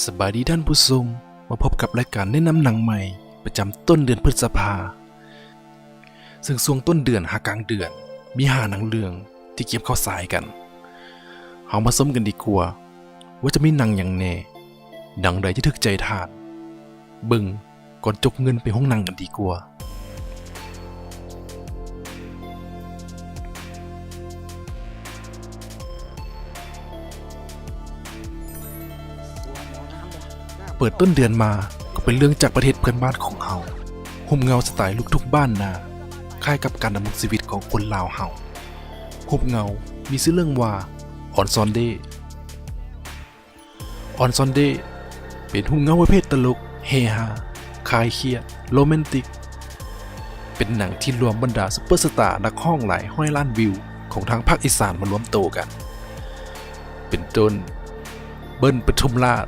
ສະບາຍດີທ່ານຜູ້ຊົມ, ມາພົບກັບລາຍການແນະນຳໜັງໃໝ່ປະຈຳຕົ້ນເດືອນພຶດສະພາ, ເຊິ່ງຊ່ວງຕົ້ນເດືອນຫາກາງເດືອນ ມີຫ້າໜັງເລື່ອງທີ່ກຽມເຂົ້າສາຍກັນ. ເຮົາມາຊົມກັນດີກວ່າ ວ່າຈະມີໜັງຫຍັງແດ່, ໜັງໃດຈະຖືກໃຈທ່ານ? ເບິ່ງ ກ່ອນຈົກເງິນໄປໂຮງໜັງກັນດີກວ່າ. ເປີດຕົ້ນເດືອນມາກໍເປັນເລື່ອງຈາກປະເທດເພື່ອນບ້ານຂອງເຮົາ, ຮູບເງົາສະໄຕລູກທຸ່ງບ້ານນາ, ຄ້າຍກັບການດຳລົງຊີວິດຂອງຄົນລາວເຮົາ. ຮູບເງົາມີຊື່ເລື່ອງວ່າ ອອນຊອນເດ. ອອນຊອນເດ ເປັນຮູບເງົາປະເພດຕະຫຼົກ, ເຮຮາ, ຄາຍຄຽດ, ໂຣແມນຕິກ, ເປັນໜັງທີ່ລວມບັນດາຊຸບເປີສະຕານັກຮ້ອງຫຼາຍຮ້ອຍລ້ານວິວຂອງທາງພາກອີສານມາລວມໂຕກັນ ເປັນຕົ້ນ ເບິ້ນ ປະທຸມລາດ,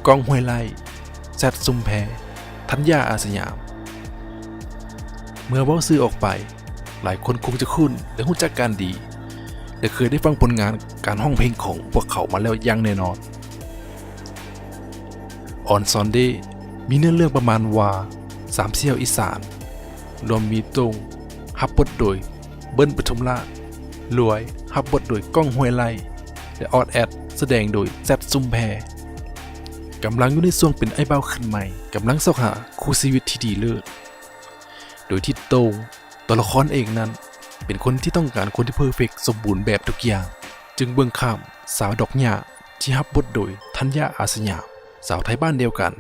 ກ້ອງ ຫ້ວຍໄລ່, ແຊັດ ຊຸມແພ, ທັນຍາ ອາສະຍາມ. ເມື່ອເວົ້າຊື່ອອກໄປ, ຫຼາຍຄົນຄົງຈະຄຸ້ນ ແລະ ຮູ້ຈັກກັນດີ ແລະ ເຄີຍໄດ້ຟັງຜົນງານການຮ້ອງເພງຂອງພວກເຂົາມາແລ້ວຢ່າງແນ່ນອນ. ອອນຊອນເດ ມີເນື້ອເລື່ອງປະມານວ່າ ສາມສ່ຽວອີສານ ລວມມີໂຕ່ງ ຮັບບົດໂດຍ ເບິ້ນ ປະທຸມລາດ, ລວຍ ຮັບບົດໂດຍ ກ້ອງ ຫ້ວຍໄລ່ ແລະ ອອດແອດ ສະແດງໂດຍ ແຊັດ ຊຸມແພ ກຳລັງຢູ່ໃນຊ່ວງເປັນອ້າຍບ່າວຂຶ້ນໃໝ່, ກຳລັງຊອກຫາຄູ່ຊີວິດທີ່ດີເລີດ ໂດຍທີ່ໂຕ່ງ ຕົວລະຄອນເອກນັ້ນ ເປັນຄົນທີ່ຕ້ອງການຄົນທີ່ເພີເຟັກ ສົມບູນແບບທຸກຢ່າງ, ຈຶ່ງເບິ່ງຂ້າມສາວດອກຫຍ້າ ທີ່ຮັບບົດໂດຍ ທັນຍາ ອາສະຍາມ, ສາວໄທບ້ານດຽວກັນ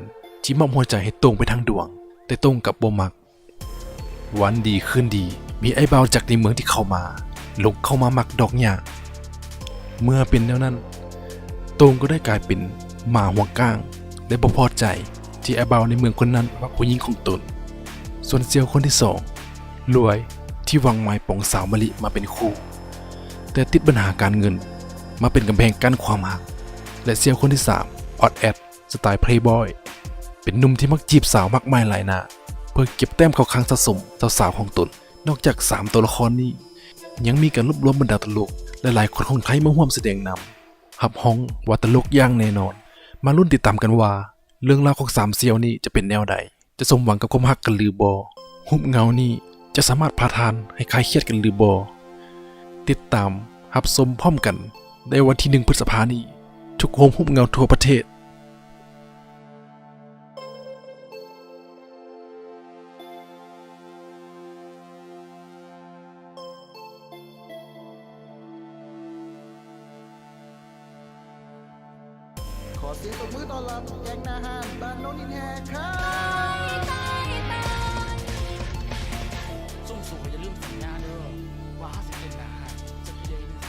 ທີ່ມອບຫົວໃຈໃຫ້ໂຕ່ງໄປທັງດວງ, ແຕ່ໂຕ່ງກັບບໍ່ມັກ. ວັນດີຄືນດີ ມີອ້າຍບ່າວຈາກໃນເມືອງທີ່ເຂົ້າມາ ຫຼົງເຂົ້າມາມັກດອກຫຍ້າ. ເມື່ອເປັນແນວນັ້ນ, ໂຕ່ງກໍໄດ້ກາຍເປັນໝາຫົວກ້າງ ແລະ ບໍ່ພໍໃຈທີ່ອ້າຍບ່າວໃນເມືອງຄົນນັ້ນມັກຜູ້ຍິງຂອງຕົນ. ສ່ວນສ່ຽວຄົນທີສອງ ລວຍ ທີ່ຫວັງໝາຍປອງສາວມະລິມາເປັນຄູ່, ແຕ່ຕິດບັນຫາການເງິນມາເປັນກຳແພງກັ້ນຄວາມຮັກ. ແລະ ສ່ຽວຄົນທີສາມ ອອດແອດ ສະໄຕເພລບອຍ ເປັນໜຸ່ມທີ່ມັກຈີບສາວມາກມາຍຫຼາຍໜ້າ ເພື່ອເກັບແຕ້ມເຂົ້າຄັງສະສົມສາວໆຂອງຕົນ. ນອກຈາກສາມຕົວລະຄອນນີ້ ຍັງມີການລວບລວມບັນດາຕະຫຼົກຫຼາຍໆຄົນຂອງໄທມາຮ່ວມສະແດງນຳ, ຮັບຮອງວ່າຕະຫຼົກຢ່າງແນ່ນອນ. ມາລຸ້ນຕິດຕາມກັນວ່າ ເລື່ອງລາວຂອງສາມສ່ຽວນີ້ຈະເປັນແນວໃດ? ຈະສົມຫວັງກັບຄວາມຮັກກັນຫຼືບໍ່? ຮູບເງົານີ້ຈະສາມາດພາທ່ານໃຫ້ຄາຍຄຽດກັນຫຼືບໍ່? ຕິດຕາມຮັບຊົມພ້ອມກັນໃນວັນທີໜຶ່ງ ພຶດສະພານີ້ ທຸກໂຮງຮູບເງົາທົ່ວປະເທດ. ຂໍສຽງຕົບມືຕ້ອນຮັບແກງໜ້າຮ້ານບ້ານໂນນຫີນແຮງຄັບ.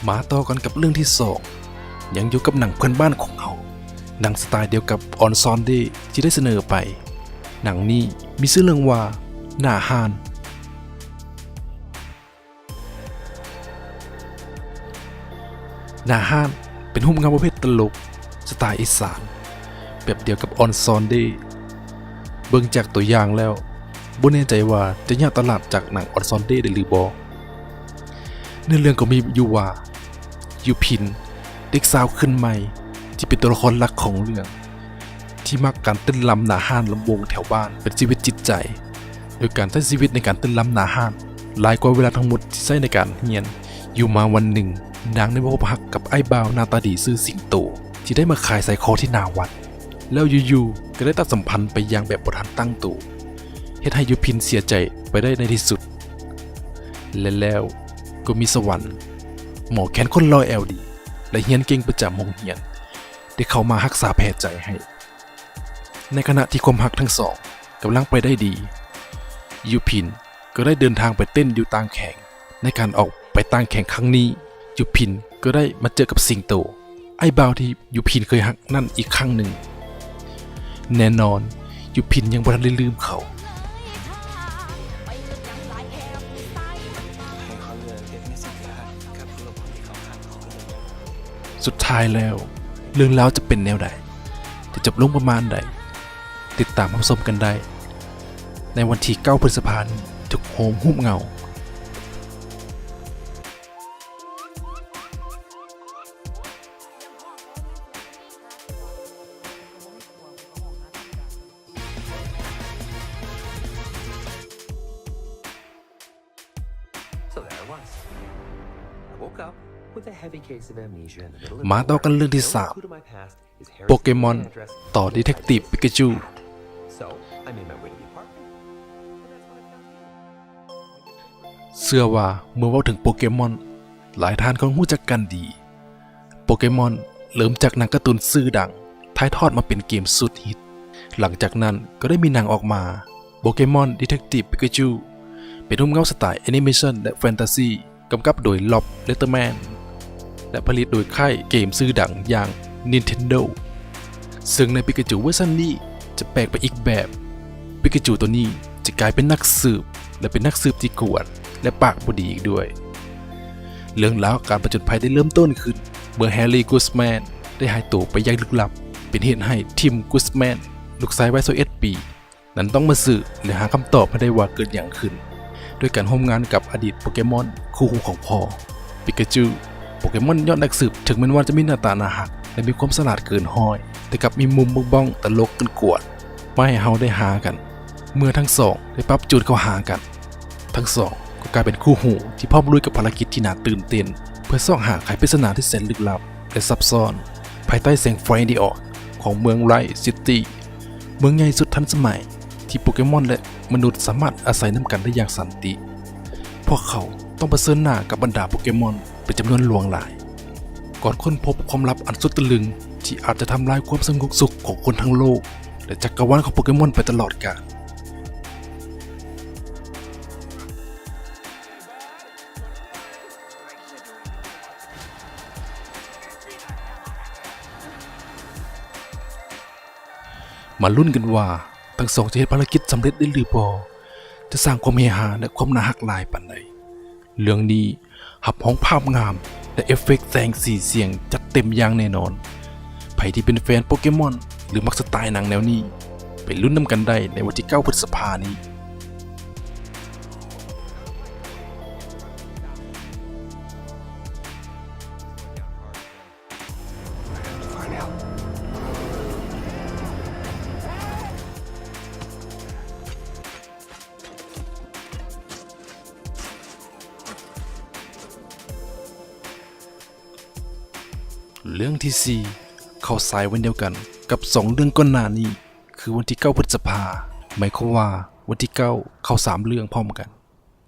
ມາຕໍ່ກັນກັບເລື່ອງທີສອງ ຍັງຢູ່ກັບໜັງເພື່ອນບ້ານຂອງເຮົາ, ໜັງສະໄຕດຽວກັບອອນຊອນເດທີ່ໄດ້ສະເໜີໄປ. ໜັງນີ້ມີຊື່ເລື່ອງວ່າ ໜ້າຮ້ານ. ໜ້າຮ້ານ ເປັນຮູບເງົາປະເພດຕະຫຼົກ ສະໄຕອີສານ ແບບດຽວກັບອອນຊອນເດ. ເບິ່ງຈາກຕົວຢ່າງແລ້ວ ບໍ່ແນ່ໃຈວ່າຈະຍາວຕະຫຼາດຈາກໜັງອອນຊອນເດໄດ້ຫຼືບໍ່. ເນື້ອເລື່ອງກໍມີຢູ່ວ່າ ຢູພິນ ເດັກສາວຂຶ້ນໃໝ່ທີ່ເປັນຕົວລະຄອນຫຼັກຂອງເລື່ອງ ທີ່ມັກການເຕັ້ນລຳໜ້າຮ້ານລຳວົງແຖວບ້ານເປັນຊີວິດຈິດໃຈ, ໂດຍການໃຊ້ຊີວິດໃນການເຕັ້ນລຳໜ້າຮ້ານຫຼາຍກວ່າເວລາທັງໝົດທີ່ໃຊ້ໃນການຮຽນ. ຢູ່ມາວັນໜຶ່ງ, ນາງໄດ້ມາພົບຮັກກັບອ້າຍບ່າວໜ້າຕາດີຊື່ສິງໂຕ ທີ່ໄດ້ມາຂາຍສາຍຄໍທີ່ໜ້າວັດ. ແລ້ວຢູ່ໆ ກໍໄດ້ຕັດສຳພັນໄປຢ່າງແບບບໍ່ທັນຕັ້ງໂຕ, ເຮັດໃຫ້ຢູພິນເສຍໃຈໄປໄດ້ໃນທີ່ສຸດ. ແລະແລ້ວກໍມີສະຫວັນ, ໝໍແຂນຄົນຫຼໍ່ແອວດີ ແລະ ຮຽນເກັ່ງປະຈຳໂຮງຮຽນ ໄດ້ເຂົ້າມາຮັກສາແຜໃຈໃຫ້. ໃນຂະນະທີ່ຄວາມຮັກທັງສອງກຳລັງໄປໄດ້ດີ, ຢູພິນກໍໄດ້ເດີນທາງໄປເຕັ້ນຢູ່ຕ່າງແຂວງ. ໃນການອອກໄປຕ່າງແຂວງຄັ້ງນີ້, ຢູພິນກໍໄດ້ມາເຈີກັບສິງໂຕ, ອ້າຍບ່າວທີ່ຢູພິນເຄີຍຮັກນັ້ນອີກຄັ້ງໜຶ່ງ. ແນ່ນອນ, ຢູພິນຍັງບໍ່ທັນໄດ້ລືມເຂົາ. ສຸດທ້າຍແລ້ວ ເລື່ອງລາວຈະເປັນແນວໃດ? ຈະຈົບລົງປະມານໃດ? ຕິດຕາມຮັບຊົມກັນໄດ້ໃນວັນທີເກົ້າ ພຶດສະພານີ້ ທຸກໂຮງຮູບເງົາ. ມາຕໍ່ກັນເລື່ອງທີສາມ ໂປເກມອນຕໍ່ດີເທັກຕີບປິກາຈູ. ເຊື່ອວ່າເມື່ອເວົ້າເຖິງໂປເກມອນ ຫຼາຍທ່ານຄົງຮູ້ຈັກກັນດີ. ໂປເກມອນເລີ່ມຈາກໜັງກາຕູນຊື່ດັງ ຖ່າຍທອດມາເປັນເກມສຸດຮິດ. ຫຼັງຈາກນັ້ນກໍໄດ້ມີໜັງອອກມາ ໂປເກມອນດີເທັກຕີບປິກາຈູ ເປັນຮູບເງົາສະໄຕແອນິເມຊັນ ແລະ ແຟນຕາຊີ ກຳກັບໂດຍລັອບ ເລັດເຕີແມນ ແລະ ຜະລິດໂດຍຄ້າຍເກມຊື່ດັງຢ່າງ Nintendo. ເຊິ່ງໃນປິກາຈູເວີຊັນນີ້ຈະແປກໄປອີກແບບ. ປິກາຈູໂຕນີ້ຈະກາຍເປັນນັກສືບ ແລະ ເປັນນັກສືບທີ່ກວນ ແລະ ປາກບໍ່ດີອີກດ້ວຍ. ເລື່ອງລາວການຜະຈົນໄພໄດ້ເລີ່ມຕົ້ນຂຶ້ນ ເມື່ອແຮຣີ ກູດແມນ ໄດ້ຫາຍໂຕໄປຢ່າງລຶກລັບ, ເປັນເຫດໃຫ້ ທີມ ກູດແມນ ລູກຊາຍວັຍຊາວເອັດປີ ນັ້ນຕ້ອງມາສືບ ແລະ ຫາຄຳຕອບໃຫ້ໄດ້ວ່າເກີດຫຍັງຂຶ້ນ ດ້ວຍການຮ່ວມງານກັບອະດີດໂປເກມອນຄູ່ຫູຂອງພໍ່ ປິກາຈູ. ໂປເກມອນຍອດນັກສືບ ເຖິງແມ່ນວ່າຈະມີໜ້າຕາໜ້າຮັກ ແລະ ມີຄວາມສະຫຼາດເກີນຮ້ອຍ, ແຕ່ກັບມີມຸມບົກບ້ອງຕະຫຼົກກວນໆ ມາໃຫ້ເຮົາໄດ້ຮາກັນ. ເມື່ອທັງສອງໄດ້ປັບຈູນເຂົ້າຫາກັນ, ທັງສອງກໍກາຍເປັນຄູ່ຫູທີ່ພ້ອມລຸຍກັບພາລະກິດທີ່ໜ້າຕື່ນເຕັ້ນ ເພື່ອຊອກຫາໄຂປຣິດສະໜາທີ່ແສນລຶກລັບ ແລະ ຊັບຊ້ອນ ພາຍໃຕ້ແສງໄຟນີອອນຂອງເມືອງໄລຊິຕີ ເມືອງໃຫຍ່ສຸດທັນສະໄໝ ທີ່ໂປເກມອນ ແລະ ມະນຸດສາມາດອາໄສນຳກັນໄດ້ຢ່າງສັນຕິ. ພວກເຂົາຕ້ອງປະເຊີນໜ້າກັບບັນດາໂປເກມອນເປັນຈຳນວນຫຼວງຫຼາຍ ກ່ອນຄົ້ນພົບຄວາມລັບອັນສຸດຕະລຶງ ທີ່ອາດຈະທຳລາຍຄວາມສະຫງົບສຸກຂອງຄົນທັງໂລກ ແລະ ຈັກກະວານຂອງໂປເກມອນໄປຕະຫຼອດການ. ມາລຸ້ນກັນວ່າທັງສອງຈະເຮັດພາລະກິດສຳເລັດໄດ້ຫຼືບໍ່, ຈະສ້າງຄວາມເຮຮາ ແລະ ຄວາມໜ້າຮັກຫຼາຍປານໃດ. ເລື່ອງນີ້ຮັບຮອງພາບງາມ ແລະ ເອຟເຟັກແສງສີສຽງຈັດເຕັມຢ່າງແນ່ນອນ. ໃຜທີ່ເປັນແຟນໂປເກມອນ ຫຼື ມັກສະໄຕລ໌ໜັງແນວນີ້, ໄປລຸ້ນນຳກັນໄດ້ໃນວັນທີເກົ້າ ພຶດສະພານີ້. ເລື່ອງທີສີ່ ເຂົ້າສາຍວັນດຽວກັນກັບສອງເລື່ອງກ່ອນໜ້ານີ້ ຄືວັນທີເກົ້າ ພຶດສະພາ, ໝາຍຄວາມວ່າວັນທີເກົ້າເຂົ້າສາມເລື່ອງພ້ອມກັນ.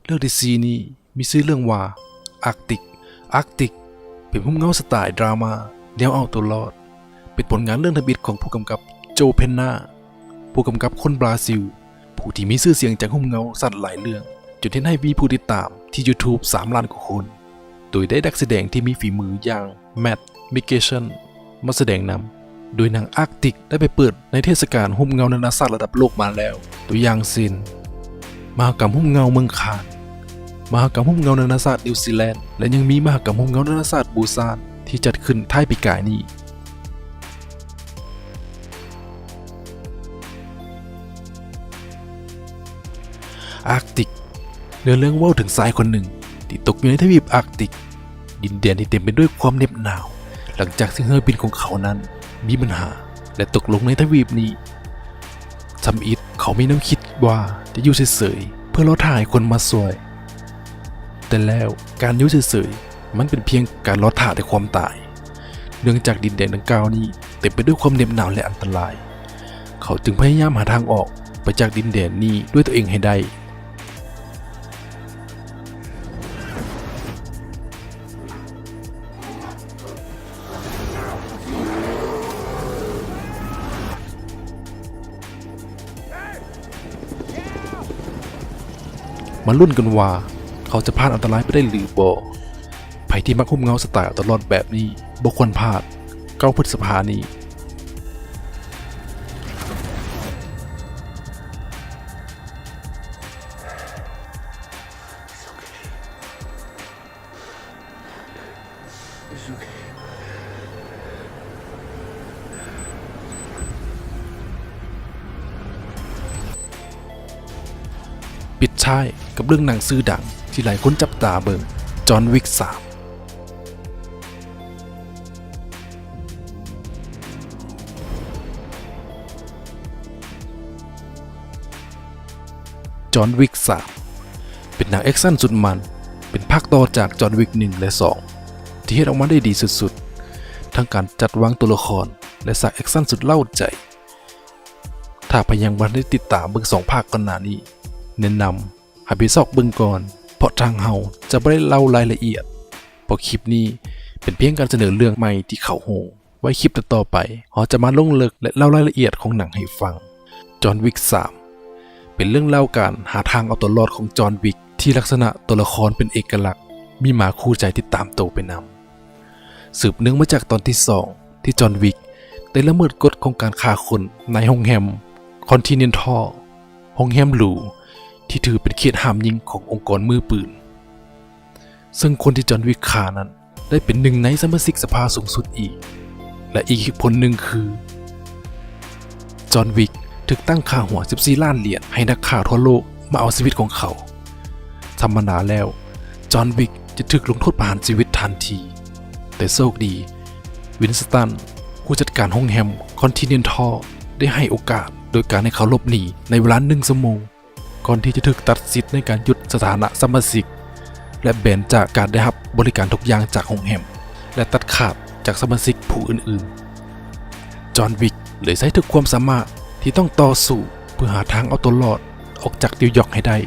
ເລື່ອງທີສີ່ນີ້ມີຊື່ເລື່ອງວ່າ ອາກຕິກ. ອາກຕິກ ເປັນຮູບເງົາສະໄຕລ໌ດຣາມາ ແນວເອົາຕົວລອດ, ເປັນຜົນງານເລື່ອງທຳອິດຂອງຜູ້ກຳກັບ ໂຈ ເພັນນາ ຜູ້ກຳກັບຄົນບຣາຊິລ ຜູ້ທີ່ມີຊື່ສຽງຈາກຮູບເງົາສັ້ນຫຼາຍເລື່ອງ ຈົນເຮັດໃຫ້ມີຜູ້ຕິດຕາມທີ່ຢູທູບສາມລ້ານກວ່າຄົນ, ໂດຍໄດ້ນັກສະແດງທີ່ມີຝີມືຢ່າງ ແມັດ ມິກເກຊັນ ມາສະແດງນຳ, ໂດຍໜັງອາກຕິກໄດ້ໄປເປີດໃນເທດສະການຮູບເງົານານາຊາດລະດັບໂລກມາແລ້ວ, ຕົວຢ່າງເຊັ່ນ ມະຫະກຳຮູບເງົາເມືອງຄານ, ມະຫະກຳຮູບເງົານານາຊາດນິວຊີແລນ ແລະ ຍັງມີມະຫະກຳຮູບເງົານານາຊາດບູຊານ ທີ່ຈັດຂຶ້ນທ້າຍປີກາຍນີ້. ອາກຕິກ ເນື້ອເລື່ອງເວົ້າເຖິງຊາຍຄົນໜຶ່ງທີ່ຕົກຢູ່ໃນທະວີບອາກຕິກ, ດິນແດນທີ່ເຕັມໄປດ້ວຍຄວາມເໜັບໜາວ ຫຼັງຈາກທີ່ເຮືອບິນຂອງເຂົານັ້ນມີບັນຫາ ແລະ ຕົກລົງໃນທະວີບນີ້. ທຳອິດເຂົາມີແນວຄິດວ່າຈະຢູ່ເສີຍໆ ເພື່ອລໍຖ້າໃຫ້ຄົນມາຊ່ວຍ, ແຕ່ແລ້ວການຢູ່ເສີຍໆ ມັນເປັນພຽງການລໍຖ້າແຕ່ຄວາມຕາຍ, ເນື່ອງຈາກດິນແດນດັ່ງກ່າວນີ້ເຕັມໄປດ້ວຍຄວາມເໜັບໜາວ ແລະ ອັນຕະລາຍ. ເຂົາຈຶ່ງພະຍາຍາມຫາທາງອອກໄປຈາກດິນແດນນີ້ດ້ວຍຕົວເອງໃຫ້ໄດ້. ມາລຸ້ນກັນວ່າເຂົາຈະຜ່ານອັນຕະລາຍໄປໄດ້ຫຼືບໍ່. ໃຜທີ່ມັກຮູບເງົາສະໄຕລ໌ເອົາຕົວລອດແບບນີ້ ບໍ່ຄວນພາດ ເກົ້າ ພຶດສະພານີ້. ປິດທ້າຍກັບເລື່ອງໜັງຊື່ດັງທີ່ຫຼາຍຄົນຈັບຕາເບິ່ງ ຈອນວິກ ສາມ. ຈອນວິກ ສາມ ເປັນໜັງແອັກຊັນສຸດມັນ ເປັນພາກຕໍ່ຈາກຈອນວິກໜຶ່ງ ແລະ ສອງ ທີ່ເຮັດອອກມາໄດ້ດີສຸດໆ ທັງການຈັດວາງຕົວລະຄອນ ແລະ ສາກແອັກຊັນສຸດເລົ້າໃຈ. ຖ້າໃຜຍັງບໍ່ທັນໄດ້ຕິດຕາມເບິ່ງສອງພາກກ່ອນໜ້ານີ້, ແນະນຳໃຫ້ໄປຊອກເບິ່ງກ່ອນ, ເພາະທາງເຮົາຈະບໍ່ໄດ້ເລົ່າລາຍລະອຽດ, ເພາະຄລິບນີ້ເປັນພຽງການສະເໜີເລື່ອງໃໝ່ທີ່ເຂົາໂຮງ. ໄວ້ຄລິບຕໍ່ໆໄປ, ເຮົາຈະມາລົງເລິກ ແລະ ເລົ່າລາຍລະອຽດຂອງໜັງໃຫ້ຟັງ. ຈອນວິກສາມ ເປັນເລື່ອງລາວການຫາທາງເອົາຕົວລອດຂອງຈອນວິກ ທີ່ລັກສະນະຕົວລະຄອນເປັນເອກະລັກ, ມີໝາຄູ່ໃຈຕິດຕາມໂຕໄປນຳ. ສືບເນື່ອງມາຈາກຕອນທີສອງ ທີ່ຈອນວິກໄດ້ລະເມີດກົດຂອງການຂ້າຄົນໃນໂຮງແຮມຄອນຕິເນນທັລ, ໂຮງແຮມຫຼູທີ່ຖືເປັນເຂດຫ້າມຍິງຂອງອົງກອນມືປືນ, ເຊິ່ງຄົນທີ່ຈອນວິກຂ້ານັ້ນ ໄດ້ເປັນໜຶ່ງໃນສະມາຊິກສະພາສູງສຸດອີກ ແລະ ອີກເຫດຜົນໜຶ່ງຄື ຈອນວິກຖືກຕັ້ງຄ່າຫົວສິບສີ່ລ້ານຫຼຽນໃຫ້ນັກຂ້າທົ່ວໂລກມາເອົາຊີວິດຂອງເຂົາ. ທຳມະດາແລ້ວ ຈອນວິກຈະຖືກລົງໂທດປະຫານຊີວິດທັນທີ, ແຕ່ໂຊກດີ ວິນສະຕັນ ຜູ້ຈັດການໂຮງແຮມຄອນຕິເນນທັລ ໄດ້ໃຫ້ໂອກາດໂດຍການໃຫ້ເຂົາຫຼົບໜີໃນເວລາໜຶ່ງຊົ່ວໂມງ ກ່ອນທີ່ຈະຖືກຕັດສິດໃນການຢຸດສະຖານະສະມາຊິກ ແລະ ແບນຈາກການໄດ້ຮັບບໍລິການທຸກຢ່າງຈາກໂຮງແຮມ ແລະ ຕັດຂາດຈາກສະມາຊິກຜູ້ອື່ນໆ. ຈອນວິກເລີຍໃຊ້ທຸກຄວາມສາມາດທີ່ຕ້ອງຕໍ່ສູ້ເພື່ອຫາທາງເອົາຕົວລອດອອກຈາກນິວຢອກໃຫ້ໄດ້.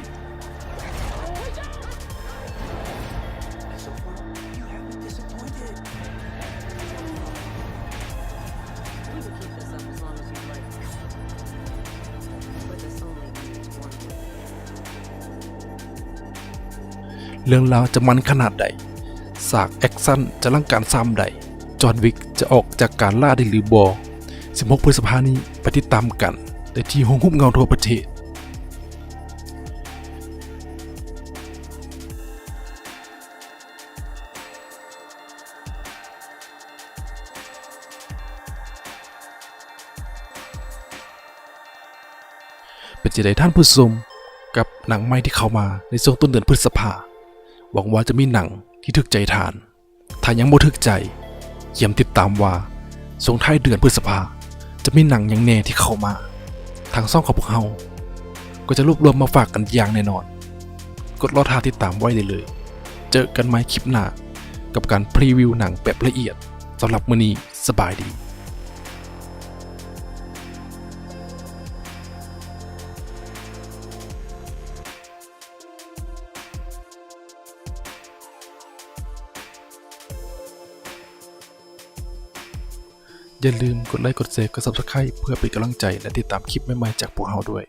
We will keep this up as long as you'd like, but this only ends one way. ເລື່ອງລາວຈະມັນຂະໜາດໃດ, ສາກແອັກຊັນຈະລັງການຊ່ຳໃດ, ຈອນວິກຈະອອກຈາກການລ່າໄດ້ຫຼືບໍ່? ສິບຫົກ ພຶດສະພານີ້ ໄປຕິດຕາມກັນໄດ້ທີ່ໂຮງຮູບເງົາທົ່ວປະເທດ. ເປັນຈັ່ງໃດທ່ານຜູ້ຊົມ ກັບໜັງໃໝ່ທີ່ເຂົ້າມາໃນຊ່ວງຕົ້ນເດືອນພຶດສະພາ? ຫວັງວ່າຈະມີໜັງທີ່ຖືກໃຈທ່ານ. ຖ້າຍັງບໍ່ຖືກໃຈ, ກຽມຕິດຕາມວ່າຊ່ວງທ້າຍເດືອນພຶດສະພາ ຈະມີໜັງຫຍັງແດ່ທີ່ເຂົ້າມາ. ທາງຊ່ອງຂອງພວກເຮົາກໍຈະລວບລວມມາຝາກກັນຢ່າງແນ່ນອນ. ກົດລໍຖ້າຕິດຕາມໄວ້ໄດ້ເລີຍ. ເຈີກັນໃໝ່ຄລິບໜ້າກັບການພຣີວິວໜັງແບບລະອຽດ. ສຳລັບມື້ນີ້ ສະບາຍດີ. ຢ່າລືມກົດໄລ, ກົດແຊ, ກົດ Subscribe ເພື່ອເປັນກຳລັງໃຈ ແລະ ຕິດຕາມຄລິບໃໝ່ໆຈາກພວກເຮົາດ້ວຍ.